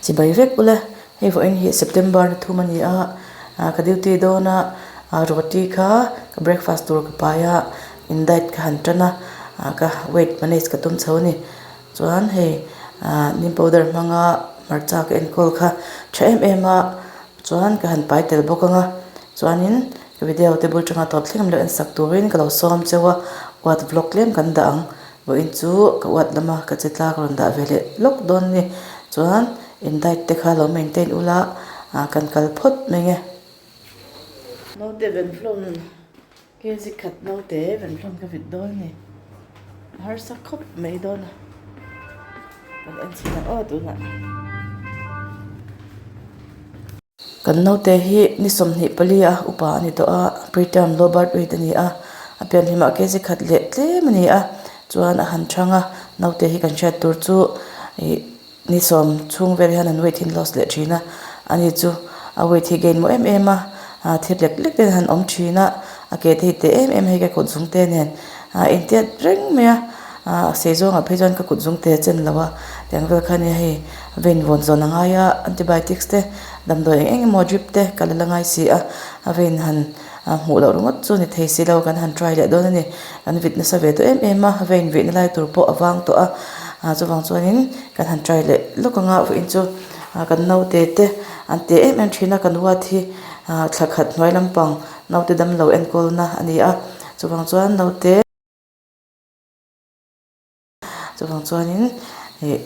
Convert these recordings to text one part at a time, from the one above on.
Chibai vek ula, hei vawiin hi September ni thum a ni a, ka duty dawn a, roti kha ka breakfast tur ka pai a, in diet ka han tan a, ka weight manage ka tum chho a ni. Chuan hei neem powder hmanga hmarcha ka enkawl kha tha em em a, chuan ka han pai tel bawk ang a, chuanin ka video te bul tanga tawp thleng lo en sak turin ka lo sawm cheu a, uat vlog tlem kan dah ang. Vawiin chu ka uat lama ka che tlak rawn dah ve leh lawk dawn a ni. Chuan in diet te kha lo maintain ula kan kal phawt mai nge. Naute venflon kg khat naute venflon ka vit dawn a ni. A harsa khawp mai dawn a. Kan en chhin ang aw tunah. Kan naute hi ni 24 a upa a ni tawh a, preterm low birth weight a ni a, a pianhlimah kg khat leh tlem a ni a, chuan a han chhang a, naute hi kan hriat tur chu ih ni sawm chhung vel hian an weight hi an loss leh thin a, ani chu a weight hi gain maw em em a, thil lek lek ten a han awm thin a, a ke te hi teh em em a hei ka kut zung te nen a intiat reng mai a. A sei zawngah phei chuan ka kut zung te a chen lo a, tiang vel kha ania hei vein vawn zawn a ngai a, antibiotics te damdawi eng eng emaw drip te ka la la ngai si a, a vein han hmuh loh ringawt chu ni thei si lo kan han try leh dawn a ni, kan vit nasa ve tawh em em a, vein vihna lai tur pawh a vang tawh a, chuvang chuanin kan han try leh lawk ang a, vawiin chu kan naute te an teh em em thin a, kan ward hi thla khat hnuai lampang naute damlo enkawlna a ni a, chuvang chuan naute. Chuvang chuanin ih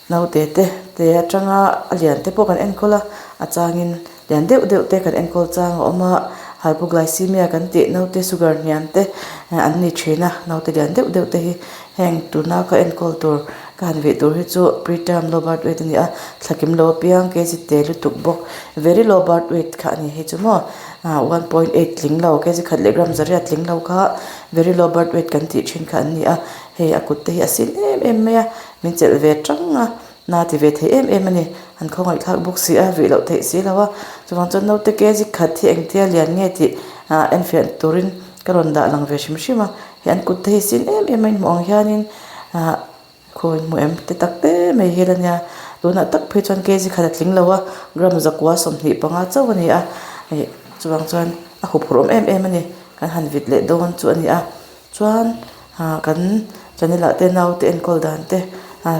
naute te te atanga a lian te pawh kan enkawl a, a changin lian deuh deuh te kan enkawl chang a awm a, hypoglycemia kan tih naute sugar hniam te an ni thin a, naute lian deuh deuh te hi heng tuna ka enkawl tur ka han vih tur hi chu preterm low birth weight a ni a, thla kim lo apiang kg te lutuk bawk very low birth weight kha a ni hei chu maw 1.8 tling lo kg khat leh gram zariat tling lo kha. Very low birth weight kan tih thin kha an ni a, hei a kut te hi a sin em em mai a, min chelh ve tang a, na ti ve thei em em a ni, an khawngaihthlak bawk si a, vih loh theih si lo a, chuvang chuan naute kg khat hi engtia lian nge tih ah enfiah turin ka rawn dah lang ve hrim hrim a, hei an kut te hi sin em em a inhmuh ang hianin ah Khawi hmu em te tak te mai hi la nia, tunah tak phei chuan kg khat a tling lo a, gram zakua 25 chauh a ni a, ih chuvang chuan a huphurh awm em em a ni, kan han vit leh dawn chu a ni a, chuan ah kan channel ah te naute enkawl dan te ah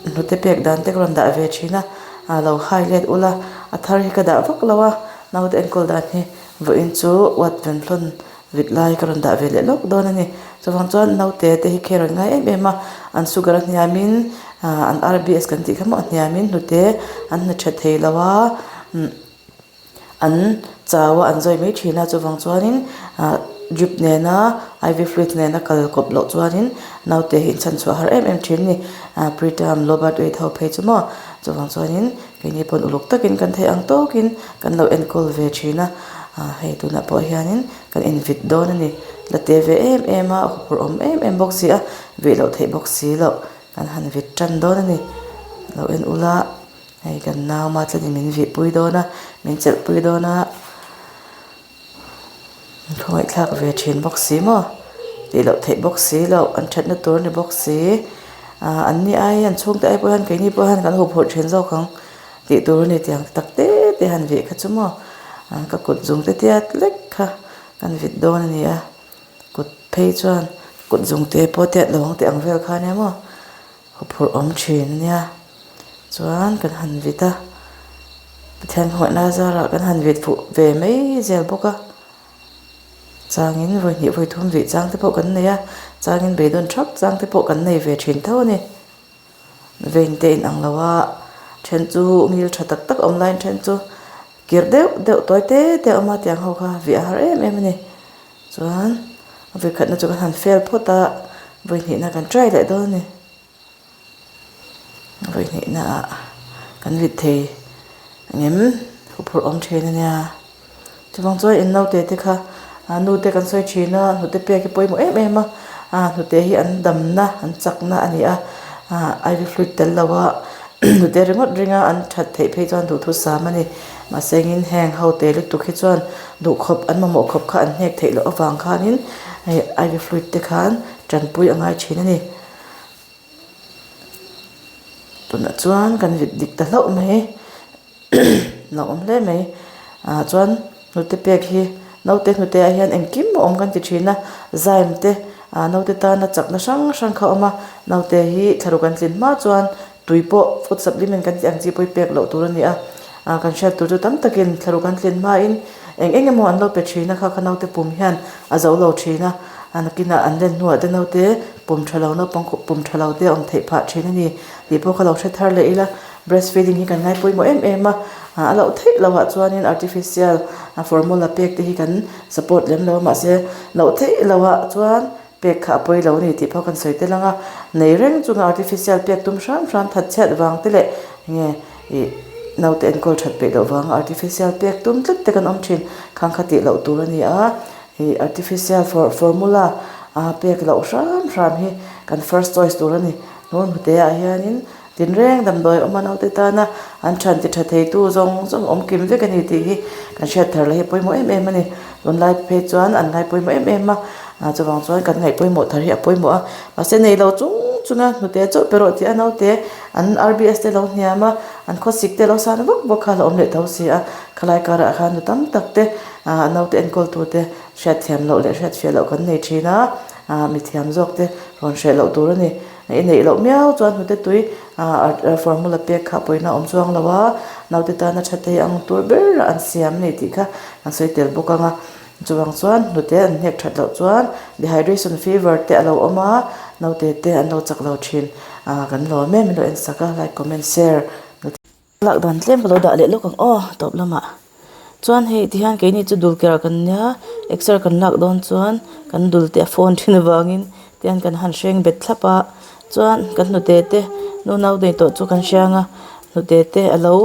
hnute pek dan te ka rawn dah ve thin a, ah lo hai let ula a thar hi ka dah vak lo a, naute enkawl dan hi vawiin chu uat venhlawn Vit lai ka rawn dah ve leh lawk dawn a ni. Chuvang chuan naute te hi kher an ngai em em a, an sugar a hniamin an RBS kan tih kha maw a hniamin hnute an hna tha thei lo a, an chau a an zawi mai thin a, chuvang chuanin drip nena IV fluid nena kal kawp loh chuanin naute hi inchhanchhuah har em em thin a ni. Preterm low birth weight ho phei chu maw chuvang chuanin keini pawn uluk takin kan theih ang tawkin kan lo enkawl ve thin a, hei tunah pawh hianin kan invit dawn a ni. La te ve em em a, a huphurh awm em em bawk si a, vih loh theih bawk si loh kan han vit tan dawn a ni. Lo en ula, hei kan nau Matlanin min vih pui dawn a, min chelh pui dawn a. Khawngaihthlak ve thin bawk si maw? Tih loh theih bawk si loh, an thatna tur a ni bawk si. Aaa an ni ai an chhungte ai pawh hian keini pawh hian kan huphurh thin zawk ang tih tur a ni tiang tak te te han vih kha chu maw? Ka kut zung te tiat lek kha kan vit dawn a ni a, kut phei chuan kut zung te pawh tiat lo ang tih ang vel kha ania maw? Huphurh awm thin a nia. Chuan kan han vit a, Pathian khawngaihna zarah kan han vit fuh ve mai zel bawk a. Changin vawi hnih vawi thum vih chang te pawh kan nei a, changin beidawn thap chang te pawh kan nei ve thin tho a ni. Vein te inang lo a, then chu ngil tha tak tak awm laiin then chu kir deuh deuh tawi te te a awm a, tiang ho kha vih a har em em a ni. Chuan a vawi khatna chu kan han fail phawt a, vawi hnihna kan try leh dawn a ni. Vawi hnihna ah kan vit thei engem huphurh awm thin a nia. Chuvang chuan in naute te kha nu te kan sawi thin a, hnute pek hi pawimawh em em a, hnute hi an damna an chakna a ni a, IV fluid tel lo a hnute ringawt ringa an that theih phei chuan duhthusam a ni. Mahse engin heng ho te lutuk hi chuan duhkhawp an mamawh khawp kha an hnek theih loh avang khanin hei IV fluid te khan tanpui a ngai thin a ni. Tunah chuan kan vit dik ta hlauh mai hlauhawm hle mai ah chuan hnute pek hi naute hnute ah hian engkim a awm kan ti thin a zime te ah naute tana chakna hrang hrang kha a awm a naute hi thlaruk an tlin hma chuan tui pawh food supplement kan tih ang chi pawh hi pek loh tur a ni a ah kan hriat tur chu tam takin thlaruk an tlin hmain eng eng emaw an lo pe thin a kha kha naute pum hian a zo lo thin a a nakinah an len hnuah te naute pum tha lo naupang pum tha lo te a awm theih phah thin a ni. Tih pawh ka lo hre thar leh ila, breast feeding hi kan ngai pawimawh em em a, a loh theih loh ah chuanin artificial formula pek te hi kan support lem lo a mahse loh theih loh ah chuan pek kha a pawi lo a ni tih pawh kan sawi tel ang a, nei reng chunga artificial pek tum hram hram that chhiat vang te leh enge ih naute enkawl that peih loh vanga artificial pek tum tlat te kan awm thin khang kha tih loh tur a ni a, ih artificial formula pek loh hram hram hi kan first choice tur a ni. Hmun hnute ah hianin tinreng damdawi awm a naute tana an than ti tha theitu zawng zawng awm kim vek a ni tih hi kan hriat thar leh hi pawimawh em em a ni. Tunlai phei chuan an ngai pawimawh em em a, ah chuvang chuan kan ngaih pawimawh thar hi a pawimawh a, mahse nei lo chung chunga hnute chauh pe rawh tih a naute an R B S te lo hniam a, an khawsik te lo san vak vak kha a la awm leh tho si a, khalai karah khan nu tam tak te ah naute enkawl tute hriatthiam loh leh hriatfiah loh kan nei thin a. Ah mithiam zawk te rawn hreh loh tur a ni. I neih loh miau chuan hnute tui ah formula pek kha pawina a awm chuang lo a, naute tana tha thei ang tur ber an siam a ni tih kha an sawi tel bawk ang a. Chuvang chuan hnute an hnek that loh chuan dehydration fever te a lo awm a, naute te an lo chak lo thin. Ah kan lawm em min lo en sak a like comment share. Lak dan tlem ka lo dah leh lawk ang aw tawp lamah chuan hei tihian keini chu dul ker kan nia exer kan lak dawn chuan kan dul te a fawn thin avangin tihian kan han hreng bet thlap a chuan kan hnute te nu nau nei tawh chu kan hriang a hnute te a lo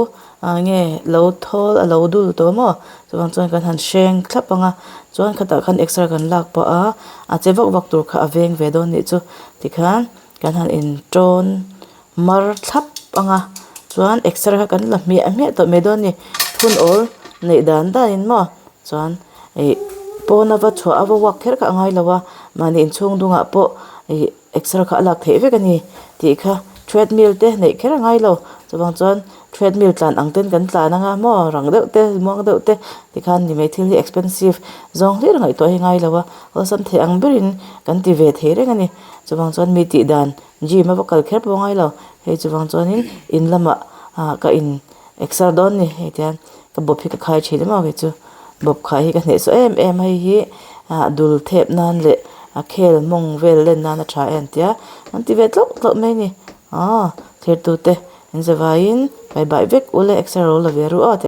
ah nge lo thawl a lo dul tawh maw chuvang chuan kan han hreng thlap ang a chuan khatah khan exer kan lak pah a a che vak vak tur kha a veng ve dawn nih chu tikhan kan han in tawn. Mar thlap anga chuan exer kha kan la hmiah hmiah tawh mai dawn a ni phun awl neih dan dan in maw chuan ih pawn a va chhuah a va walk kher kha a ngai lo a mahni inchhung dungah pawh ih exer kha a lak theih vek a ni tih kha treadmill te neih kher a ngai lo chuvang chuan treadmill tlan ang ten kan tlan anga maw rang deuh te muang deuh te tikhan ni mai thil hi expensive zawng hlir ngaihtuah hi a ngai lo a awlsam theih ang berin kan ti ve thei reng a ni chuvang chuan mi tih dan. Gym a va kal kher pawh ngai lo hei chuvang chuanin in lamah ah ka in exer dawn ni hei tihian ka bawp hi ka khai thin emaw kei chu bawp khai hi ka hnehsawh em em a hei hi ah dul thep nan leh a khel mawng vel len nan a tha em tia an ti ve tlawk tlawk mai a ni aw thirtute in zavaiin bye bye vek ule exer ro la ve ru aw.